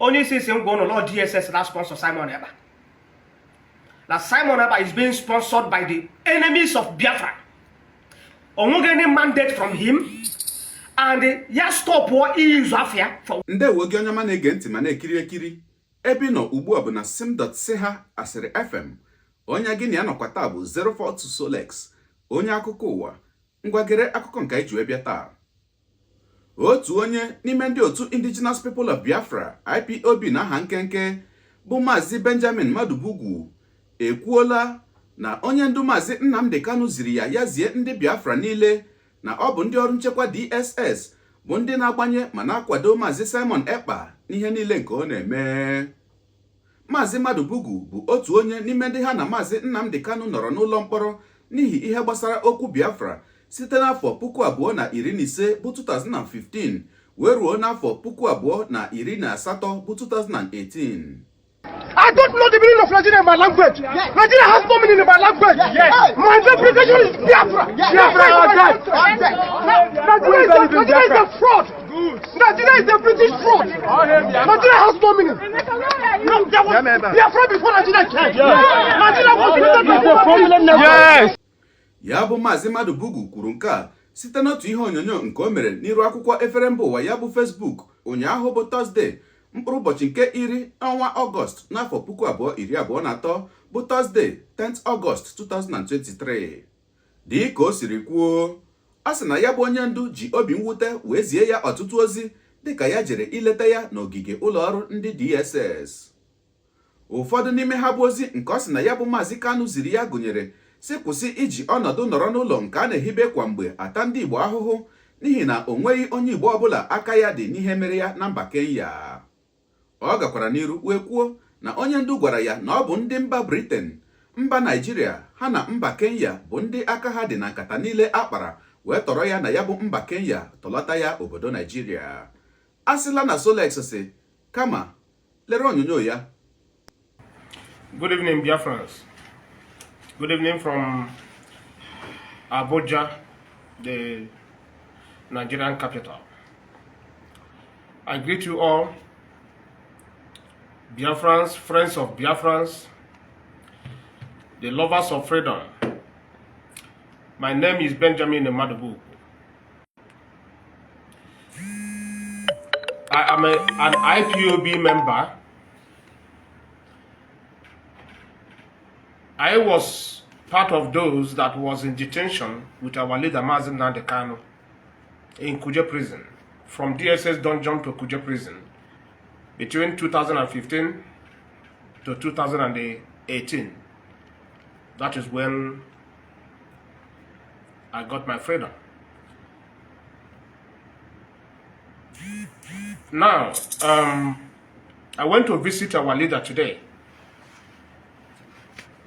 Onye isi sị m gwa ụnụ na ọ DSS na sponsor Simon Ekpa. Na Simon Ekpa is being sponsored by the enemies of Biafra. O nweghị any mandate from him and ya stop use afa ya for Ndewo gị onye ọma na-ege ntị ma na-ekiri ekiri. Ebe ị nọ ugbu a bụ na sim.si ha asịrị FM. Onye gị na ya nọkwa taa bụ 042 Solex, onye akụkọ ụwa. Ngwa gere akụkọ nke anyị ji wee bịa taa. Otu onye n'ime ndị otu Indigenous People of Biafra, IPOB na aha nkenke, bụ Maazị Benjamin Madubugwu ekwuola na onye ndu Maazị Nnamdi Kanu ziri ya ya zie ndị Biafra niile na ọ bụ ndị ọrụ nchekwa DSS bụ ndị na-agbanye ma na-akwado Maazị Simon Ekpa n'ihe niile nke ọ na-eme. Maazị Madubugwu bụ otu onye n'ime ndị ha na Maazị Nnamdi Kanu nọrọ n'ụlọ mkpọrọ n'ihi ihe gbasara okwu Biafra site n'afọ 2015 bụ 2015 wee ruo n'afọ 2018 bụ 2018. I don't know the meaning of Nigeria in my language. Yes. Nigeria has no meaning in my language. Yes. My interpretation is Biafra. Biafra or death. Nigeria is a, Nigeria is a fraud. Good. Nigeria is a British fraud. Nigeria has no meaning. No, there was Biafra before Nigeria came. Nigeria was created before. Yes. Ya bụ Maazị Madubugwu kwuru nke a site n'otu ihe onyonyo nke o mere n'iru akwụkwọ efere mba ụwa ya bụ Facebook ụnyaahụ bụ Tọzdee, mkpụrụ ụbọchị nke 10 ọnwa Ọgọst n'afọ 2023, bụ Tọzdee 10th Ọgọst 2023. Dị ka o siri kwuo, ọ sị na ya bụ onye ndu ji obi mwute wee zie ya ọtụtụ ozi dịka ya jere ileta ya n'ogige ụlọ ọrụ ndị DSS. Ụfọdụ n'ime ha bụ ozi nke ọ sị na ya bụ Maazị Kanu ziri ya gụnyere sị kwụsị iji ọnọdụ nọrọ n'ụlọ nke a na-ehibe kwa mgbe ata ndị Igbo ahụhụ, n'ihi na o nweghị onye Igbo ọbụla aka ya dị n'ihe mere ya na mba Kenya. Ọ gakwara n'iru wee kwuo na onye ndu gwara ya na ọ bụ ndị mba Britain, mba Naijiria ha na mba Kenya bụ ndị aka ha dị na nkata niile a kpara wee tọrọ ya na ya bụ mba Kenya tọlata ya obodo Naijiria. A sịla na Solex sị, kama lere onyonyo ya. Good evening, Biafrans. Good evening from Abuja, the Nigerian capital. I greet you all, Biafrans, friends of Biafrans, the lovers of freedom. My name is Benjamin Madubugwu. I am an IPOB member. I was part of those that was in detention with our leader Mazi Nnamdi Kanu in Kuje prison, from DSS dungeon to Kuje prison between 2015 to 2018. That is when I got my freedom. Now, I went to visit our leader today.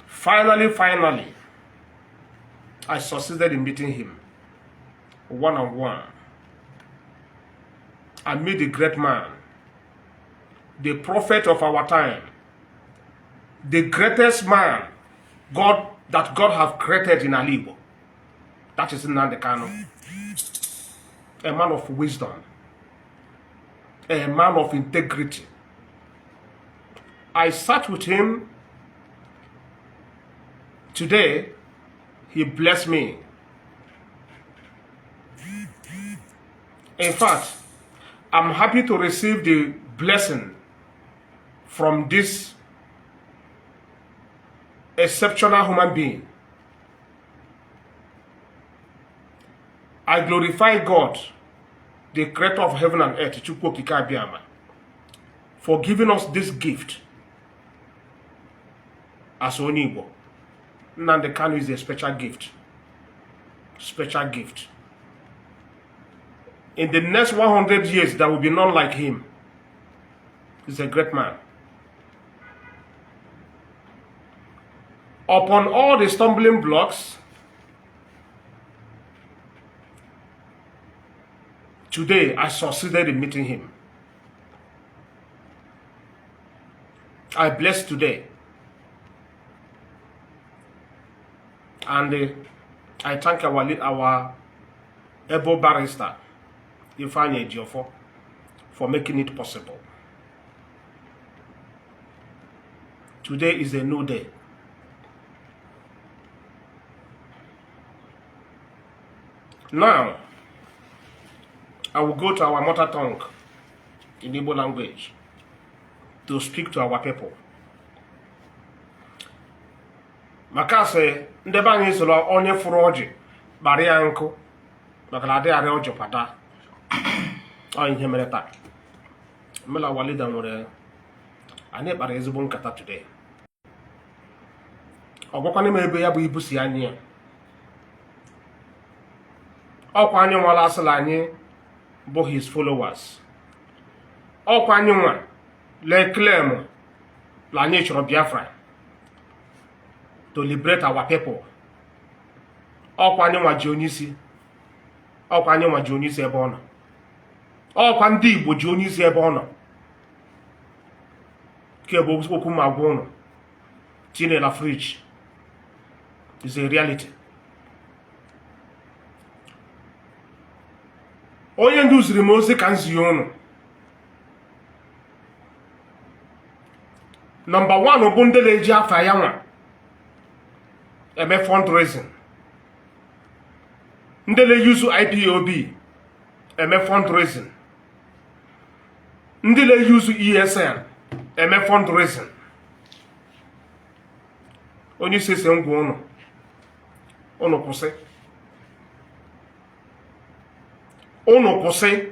Finally, finally, I succeeded in meeting him one-on-one. I meet the great man, the prophet of our time, the greatest man God that God have created in Ala Igbo. That is Nnamdi Kanu. A man of wisdom, a man of integrity. I sat with him today. He blessed me. In fact, I'm happy to receive the blessing from this exceptional human being. I glorify God, the creator of heaven and earth, Chukwu Okike Abiama, for giving us this gift as onye Igbo. Nnamdi Kanu is a special gift. Special gift. In the next 100 years, there will be none like him. He's a great man. Upon all the stumbling blocks, today I succeeded in meeting him. I bless today. And I thank our able barrister, Ifeanyi Ejiofor, for making it possible. Today is a new day. Now, I will go to our mother tongue in Igbo language to speak to our people. Maka sị ndị be anyị soro onye fụrụ ọjị kpara ya nkụ, maka na adịghị arị ọjị kwada. Ọ ihe mere taa mela our leader nwere anyị kpara ezigbo nkata today. Ọ gwakwana m ebe ya bụ ibu si anyị ya. Ọkwa anyị nwala asịla anyị bụ his followers. Ọkwa anyị nwa lee claim la anyị chọrọ Biafra to liberate our people. Ọkwa anyị nwa ji onye isi. Ọkwa anyị nwa ji onye isi ebe ọ nọ. Ọkwa ndị Igbo ji onye isi ebe ọ nọ. Nke bụ okwu ma gwa ụnụ tinye na fridge is a reality. Onye ndu ziri m ozi ka m zie ụnụ. Number 1 bụ ndị na-eji afa ya nwa eme fundraising, ndị na-eyuzu IPOB eme fundraising, ndị na-eyuzu ESN eme fundraising. Onye isi si ngwa ụnụ, ụnụ kwụsị, ụnụ kwụsị.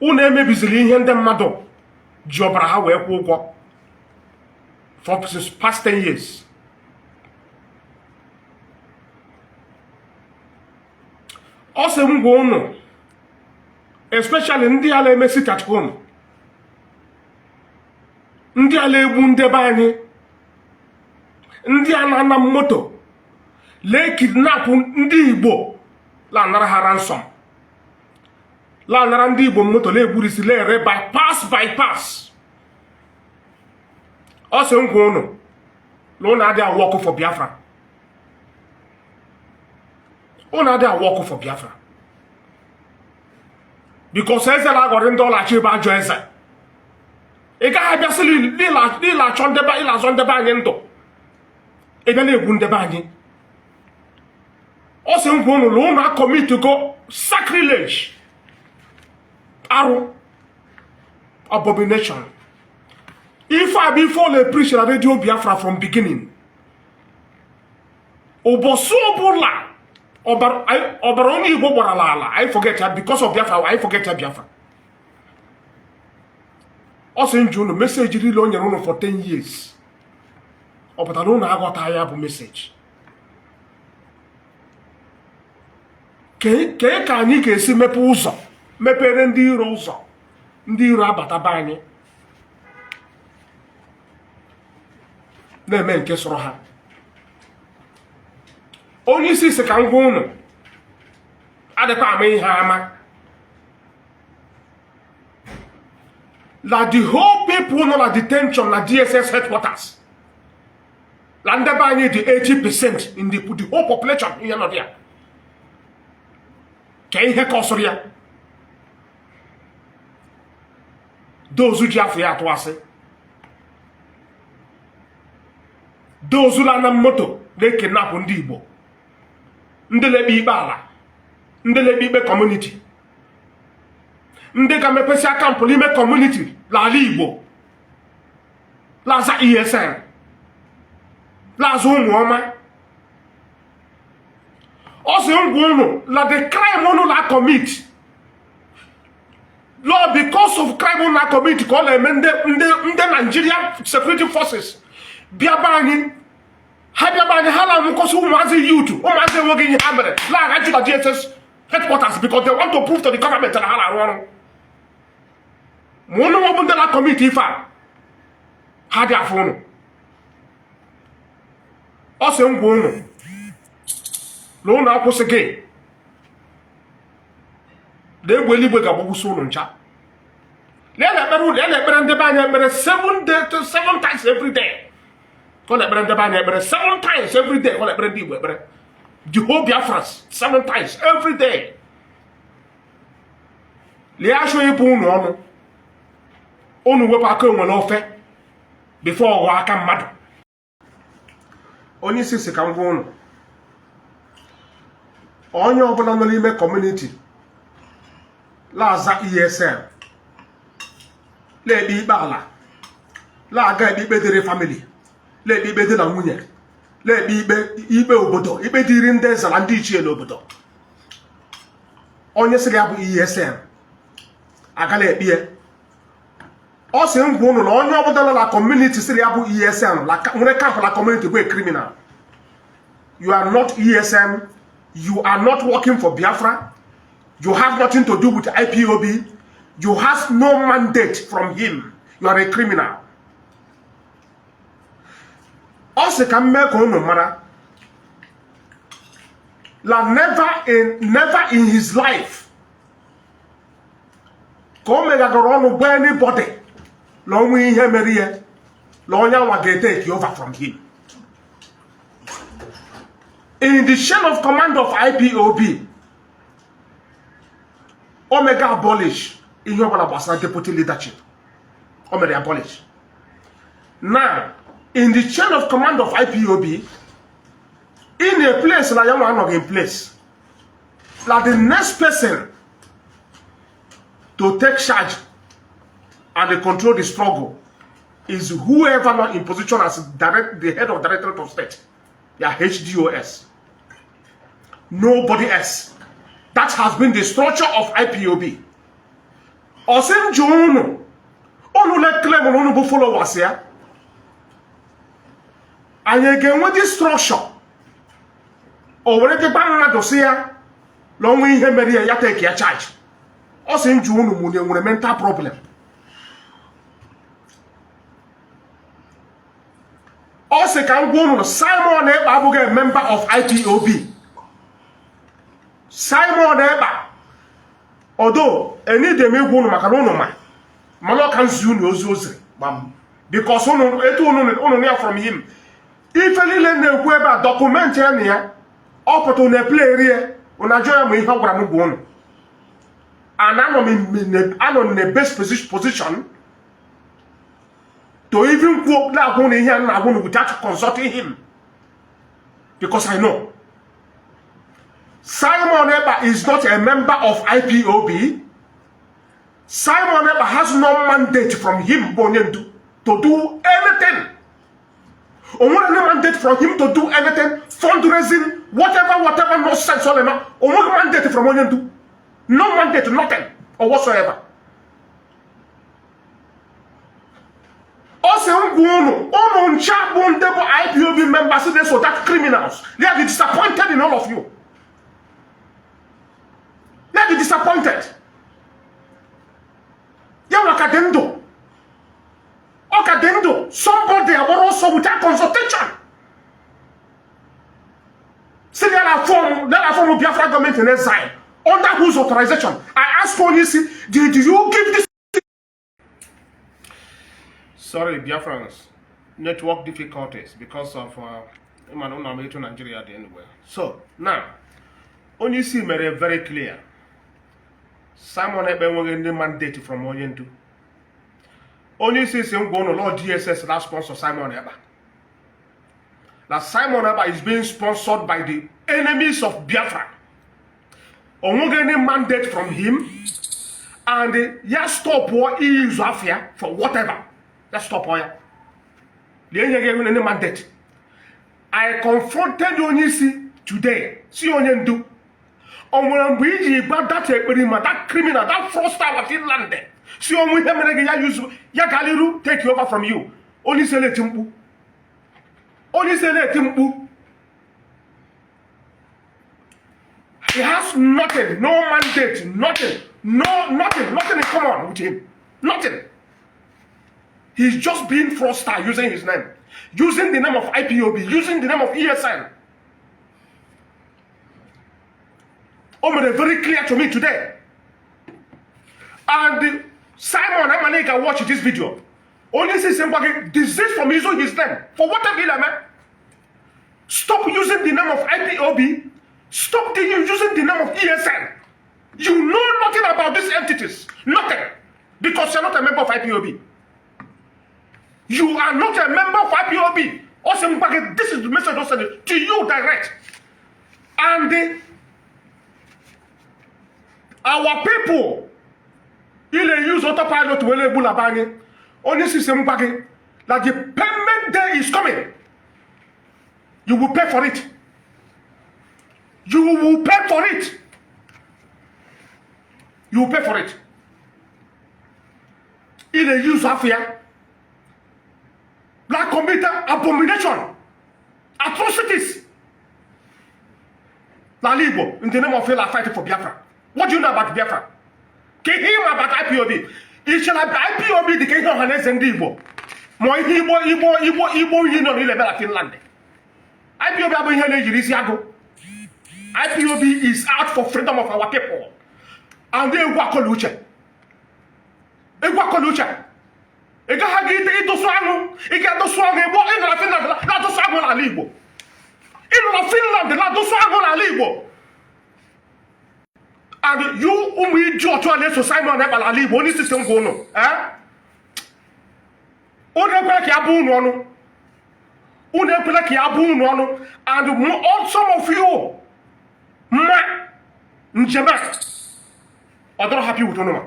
Ụnụ emebizili ihe ndị mmadụ ji ọbara ha wee kwụ ụgwọ for since past 10 years. Ọ sị m gwa ụnụ, especially ndị a na-eme sit at home, ndị a na-egbu ndị be anyị, ndị a na-ana moto lee kidnap ndị Igbo, la-anara ha ransom, la-anara ndị Igbo moto, na-egburisi, na-ere bypass bypass. Ọ sị m gwa ụnụ na ụnụ adịghị awụ ọkụ for Biafra. Ụnụ adịghị awụ ọkụ for Biafra because eze na-aghọrị ndị ọlachi ebe ajọ eze. Ị gaghị abịasị n'ịla achọ ndebe, ịla azọ ndebe anyị ndụ, ị bịa na-egbu ndebe anyị. Ọ sị m gwa ụnụ na ụnụ a-commit-go sacrilege, arụ, abomination. Ife a bụ ife ọ na-epreach na Radio Biafra from beginning. Ụbọchị ọbụla ọbara onye Igbo gbarala ala, anyị forget ya because of Biafra, anyị forget ya Biafra. Ọ sị nju unu message niile o nyere unu for 10 years, ọ pụtara unu aghọta ya bụ message. Kee ka anyị ga-esi mepe ụzọ, mepere ndị iro ụzọ, ndị iro abata be anyị na-eme nke sọrọ ha? Onye isi si ka m gwa unu, adịkwa ama ihe ama na the whole people nọ na detention na DSS headquarters na ndebe anyị dị 80% in the whole population. Ihe nọ ya ka ihe ka ọsụrụ ya dozu ji afọ ya atụ asị dozu na moto na-ekidnapụ ndị Igbo, ndị na-ekpe ikpe ala, ndị na-ekpe ikpe community, ndị ga-emepesi camp n'ime community n'ala Igbo, laza ESN, laza ụmụọma. Ọ sị ngwa unu na the crime unu na commit law, because of crime unu na commit ka ọ na-eme ndị Nigerian security forces bịa be anyị. Ha bịa be anyị, ha na-amụkọsị ụmụazị youth, ụmụazị enweghị ihe ha mere, laghachi na DSS headquarters because they want to prove to the government na ha na-arụ ọrụ. Ma ụnụ bụ ndị na-commit ife a, ha dị afọ ụnụ. Ọ sị ngwa ụnụ na ụnụ akwụsịghị na egbe eluigwe ga-agbagbusi ụnụ ncha. Lee na ekpere, lee na ekpere ndị be anyị ekpere 7 day to seven times every day, ka ọ na-ekpere ndị be anyị ekpere seven times every day, ka ọ na-ekpere ndị Igbo ekpere, the whole Biafrans, seven times every day. Lee, achọ ịbụ ụnụ ọnụ, ụnụ wepụ aka enwe n'ofe. Before ọghọ aka mmadụ. Onye isi si ka m gwa ụnụ, onye ọbụla nọ n'ime community la-aza ESN, na-ekpe ikpe ala, na-aga ekpe ikpe dịrị family, na-ekpe ikpe dị na nwunye, na-ekpe ikpe ikpe obodo, ikpe dịrị ndị eze na ndị ichie n'obodo, onye sịrị ya bụ ESN agala ekpe ya. Ọ sị m gwa ụnụ na onye ọbụla nọ na community sịrị ya bụ ESN nwere camp na community bụ a criminal. You are not ESN. You are not working for Biafra. You have nothing to do with IPOB. You have no mandate from him. You are a criminal. Ọ sị ka m mee ka unu mara la never in his life ka o megagoro ọnụ gwa anybody na onwe ihe mere ihe na onye anwa ga-etake over from him in the chain of command of IPOB. O mega abolish ihe ọbụla gbasara deputy leadership. O mere abolish. Now, in the chain of command of IPOB, in a place na ya nwa anọghị in place, na the next person to take charge and control the struggle is whoever not in position as direct, the head of Directorate of State, yeah, HDOS. Nobody else. That has been the structure of IPOB. Ọ sị m jụọ unu, unu le claim na unu bụ followers ya, anyị ga-enwe dị structure o were dịgba mmadụ si ya na onwe ihe mere ya, ya take ya charge? Ọ sị m jụọ unu, mụ na enwere mental problem? Ọ sị ka m gwa unu, Simon Ekpa abụghị a member of IPOB. Simon Ekpa odo enidem ịgwa unu maka na unu ma mana ọ ka nzi unu ozi oziri Gbam. Because unu etu unu unu ya from him, ife niile na-ekwu ebe a, document ya na ya ọ pụta, unu epleri ya, unu ajụ ya ma ihe ọ gwara m gwa unu. And anọ m in a best position to even kwuo na-agwa unu ihe a na-agwa unu without consulting him, because I know Simon Ekpa is not a member of IPOB. Simon Ekpa has no mandate from him, bụ onye ndu, to do anything. O nwere no mandate from him to do anything, fundraising, whatever, whatever nonsense ọ na-eme. O nweghị mandate from onye ndu. No mandate, nothing or whatsoever. Ọ sị m gwa unu, unu ncha bụ ndị bụ IPOB members na-eso that criminals, they are disappointed in all of you. They are disappointed. Ya nwa ka dị ndụ, ọ ka dị ndụ. Somebody agbara ọsọ without consultation si ya na form Biafra government in exile. Under whose authorization? I ask onye isi, did you give this? Sorry, Biafrans, network difficulties because of ịma na ụlọ etu Nigeria dị anyway. So now, onye isi mere very clear, Simon Ekpa enweghị ndị mandate from onye ndu. Onye isi si ngwa ụnụ lọ DSS na sponsor Simon Ekpa, that Simon Ekpa is being sponsored by the enemies of Biafra. O nweghị any mandate from him, and ya stop izu afia for whatever, ya stop ya lie enyeghị any mandate. I confronted onye isi today, si onye ndu, o nwere mgbe iji gba that ekperima, that criminal, that fraudster wa Finland, si onwe ihe mere gị, ya yuzu ya galiru take over from you? Onye isi na-eti mkpu, onye isi na-eti mkpu. He has nothing, no mandate, nothing, no nothing, nothing in common with him, nothing. He's just being fraudster, using his name, using the name of IPOB, using the name of ESN. O mere very clear to me today. And Simon Amaleka, watch this video. Onye isi si ngwa gị, desist from using his name for whatever you man. Stop using the name of IPOB. Stop using the name of ESN. You know nothing about these entities. Nothing. Because you're not a member of IPOB. You are not a member of IPOB. Ọ sị m gwa gị, this is the message ọ send to you direct. And our people ị na-use autopilot were egbu laba anyị. Onye isi sị m gwa gị that the payment day is coming. You will pay for it. You will pay for it. You will pay for it. Ị na-use afọ ya black commit abomination, atrocities n'ala Igbo in the name of ịla fight for Biafra. What do you know about Biafra? Ka ihe ịma about IPOB? Ị chere IPOB dị ka ihe ọha na eze ndị Igbo, ma ihe Igbo Union ile na Finland? IPOB abụghị ihe na-ejiri isi agụ. IPOB is out for freedom of our people. And egwu akọla uche, egwu akọla uche. Ị gaghị aga ịdụsụ aṅụ, ị ga-adụsụ aṅụ Igbo. Ị nọ na Finland na-adụsụ aṅụ n'ala Igbo. Ị nọ na Finland na-adụsụ aṅụ n'ala Igbo. And you, ụmụ iji otu a na-eso Simon Ekpa n'ala Igbo, onye isi si ngwa ụnụ, eh? Unu ekwela ka ya bụ unu ọnụ. Unu ekwela ka ya bụ unu ọnụ. And all some of you mma njem a, ọ dọrọ happy with unu ma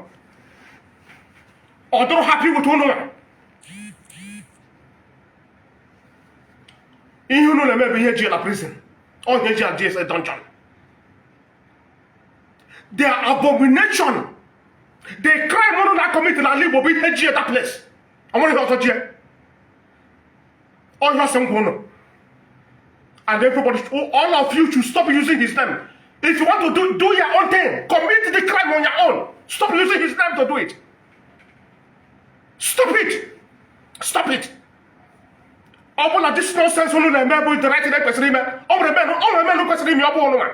ọ dọrọ happy with unu ma ihe unu na-eme bụ ihe ji na prison, ọ ihe ji na DSS dungeon. The abomination, the crime unu na-commit n'ala Igbo bụ ihe ji that place. Ọ nwere ihe ọzọ ji ọhịa sị ngwa unu. And everybody, all of you should stop using his name. If you want to do your own thing, commit the crime on your own. Stop using his name to do it. Stop it. Stop it. Ọ bụ na this nonsense unu na-eme bụ the right thing kwesịrị ime. Ọ nwere men, ọ nwere men kwesịrị ime. Ọ bụ unu nwa,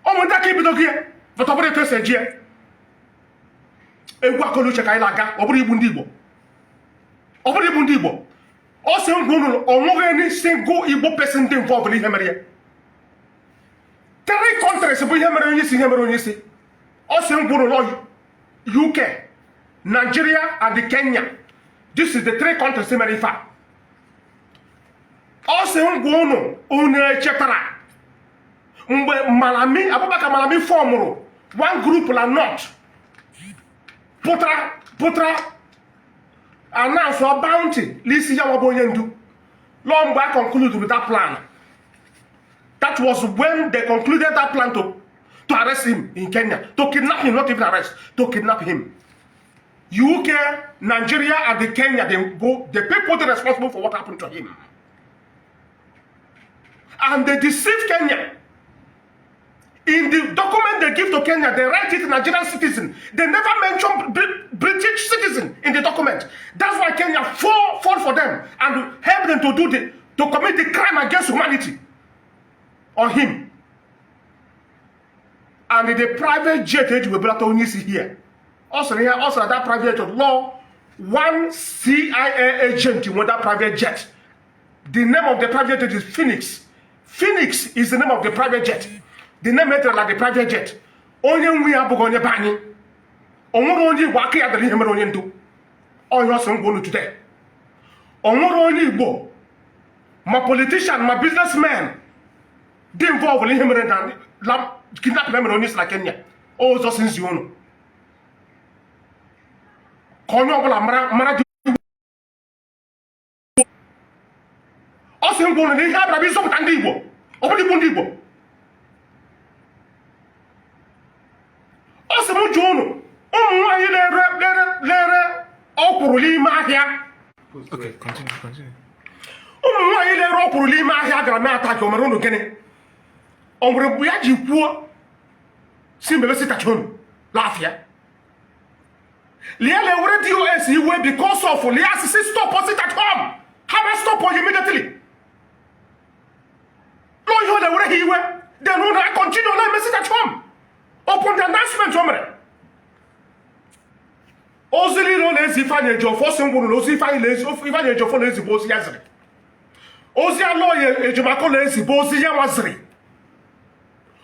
ọ nwere ndị aka ibido gị ya, but ọ bụrụ etu esi eji ya. Egwu akọla uche ka anyị na-aga. Ọ bụrụ igbu ndị Igbo, ọ bụrụ igbu ndị Igbo. Ọ sị ngwa unu, ọ nweghị any single Igbo person dị involved n'ihe mere ya. Three countries bụ ihe mere onye isi, ihe mere onye isi. Ọ sị ngwa unu, UK, Nigeria and Kenya. This is the three countries mere ife a. Ọ sị ngwa unu, unu echetara mgbe Malami, Abubakar Malami formụrụ one group la North, pụtara announce bounty n'isi ya nwa bụ onye ndu lụọ? Mgbe a concluded that plan, that was when they concluded that plan to arrest him in Kenya, to kidnap him, not even arrest, to kidnap him. UK, Nigeria and the Kenya, they go, the people they responsible for what happened to him, and they deceive Kenya. In the document they give to Kenya, they write it Nigerian citizen. They never mention British citizen in the document. That's why Kenya fall for them and help them to commit the crime against humanity on him. And the private jet eji wee bulata onye isi here. Ọ sịrị ya, ọ sịrị that private jet law, one CIA agent with that private jet. The name of the private jet is Phoenix. Phoenix is the name of the private jet. The name etere like the private jet. Onye nwe ya abụghị onye be anyị. O nwere onye Igbo aka ya dara ihe mere onye ndu. Onye ọsọ ngwa unu today. O nwere onye Igbo, ma politician, ma businessman dị involved n'ihe mere na kidnap na mere onye isi na Kenya. Ụzọ si nzi unu ka onye ọbụla mara dị. Ọ sị ngwa unu na ihe abịara bụ ịzọpụta ndị Igbo, ọ bụrụ igbu ndị Igbo. Ọ sị m jụọ unu, ụmụ nwaanyị na-ere ọkwụrụ n'ime ahịa, ụmụ nwaanyị na-ere ọkwụrụ n'ime ahịa gara mee attack, o mere unu gịnị? O nwere mgbe ya ji kwuo si mebe sit at home laafịa lie na-ewere DOS iwe because of lie asịsị stop sit at home? Ha ma stop you immediately. Lọ ihe ọ na-ewere ha iwe, then unu continue na-eme sit at home upon the announcement o mere. Ozi niile ọ na-ezi Ifeanyị Ejiofor sị ngwụrụ na ozi Ifeanyị Ejiofor na-ezi bụ ozi ya ziri. Ozi Aloy Ejimakor na-ezi bụ ozi ya nwa ziri.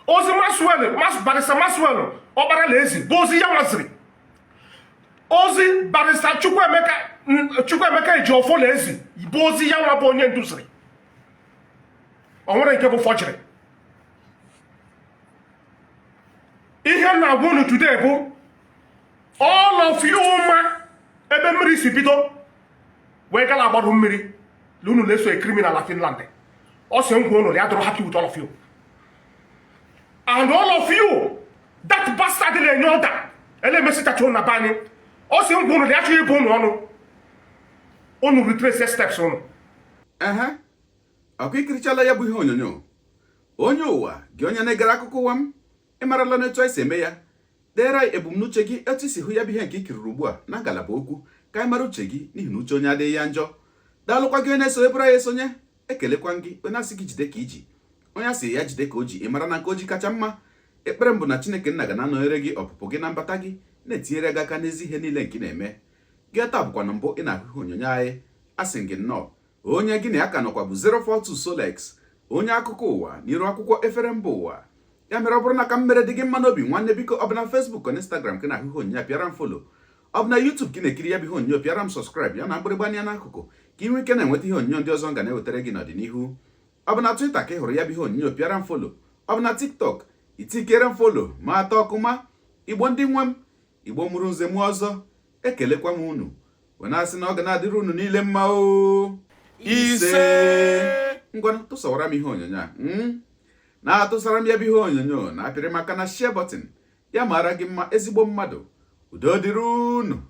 Ozi Maxwell, Barrister Maxwell Ọkpara na-ezi bụ ozi ya nwa ziri. Ozi Barrister Chukwuemeka Chukwuemeka Ejiofor na-ezi bụ ozi ya nwa bụ onye ndu ziri. O nwere nke bụ forgery. Ihe m na-agwa unu today bụ all of you ma ebe mmiri si bido wee gala agbarụ mmiri na unu na-eso a criminal na Finland. Ọ sị m gwa unu ya dụrụ happy with all of you and all of you that bastard na-enye order ele emesitacha unu na be anyị. Ọ sị m gwa unu ya chọghị ịbụ unu ọnụ unu retrace steps unu. Ehe, ọkwa ikirichala ya bụ ihe onyonyo. Onye ụwa gị, onye na-egere akụkọ ụwa m, ị marala n'etu anyị si eme ya. Deere anyị ebumnuche gị, etu isi hụ ya bụ ihe nke i kiriri ugbu a na ngalaba okwu, ka anyị mara uche gị, n'ihi na uche onye adịghị ya njọ. Daalụkwa gị onye na-eso eburu anyị esonye. Ekelekwa gị onye asị gị jide ka iji, onye asị ya jide ka o ji. Ị mara na nke o ji kacha mma. Ekpere m bụ na Chineke nna ga na-anọnyere gị ọpụpụ gị na mbata gị, na-etinyere gị aka n'ezi ihe niile nke ị na-eme gị. Taa bụkwa na mbụ ị na-ahụ ihe onyonyo anyị, asị gị nnọọ. Onye gị na ya ka nọkwa bụ 042 Solex, onye akụkọ ụwa n'iru akwụkwọ efere mba ụwa. Ya mere, ọ bụrụ na ka m mere dị gị mma n'obi, nwanne, biko, ọ bụ na Facebook na Instagram ka na-ahụ ihe onyonyo a, pịara m follow. Ọ bụ na YouTube ka ị na-ekiri ya bụ ihe onyonyo, pịara m subscribe ya na mgbịrịgba anya n'akụkụ, ka ị nwee ike na-enweta ihe onyonyo ndị ọzọ m ga na-ewetara gị n'ọdịnihu. Ọ bụ na Twitter ka ị hụrụ ya bụ ihe onyonyo, pịara m follow. Ọ bụ na TikTok, itikere m follow ma atọ ọkụma. Igbo ndị nwe m, Igbo mụrụ nze mụọ ọzọ, ekelekwa m unu wee na-asị na ọ ga na-adịrị unu niile mma o. Ise. Ngwanụ, tụsawara m ihe onyonyo a, na-atụsara m ya bụ ihe onyonyo, na-apịrị maka na share button. Ya mara gị mma, ezigbo mmadụ. Udo dịrị unu.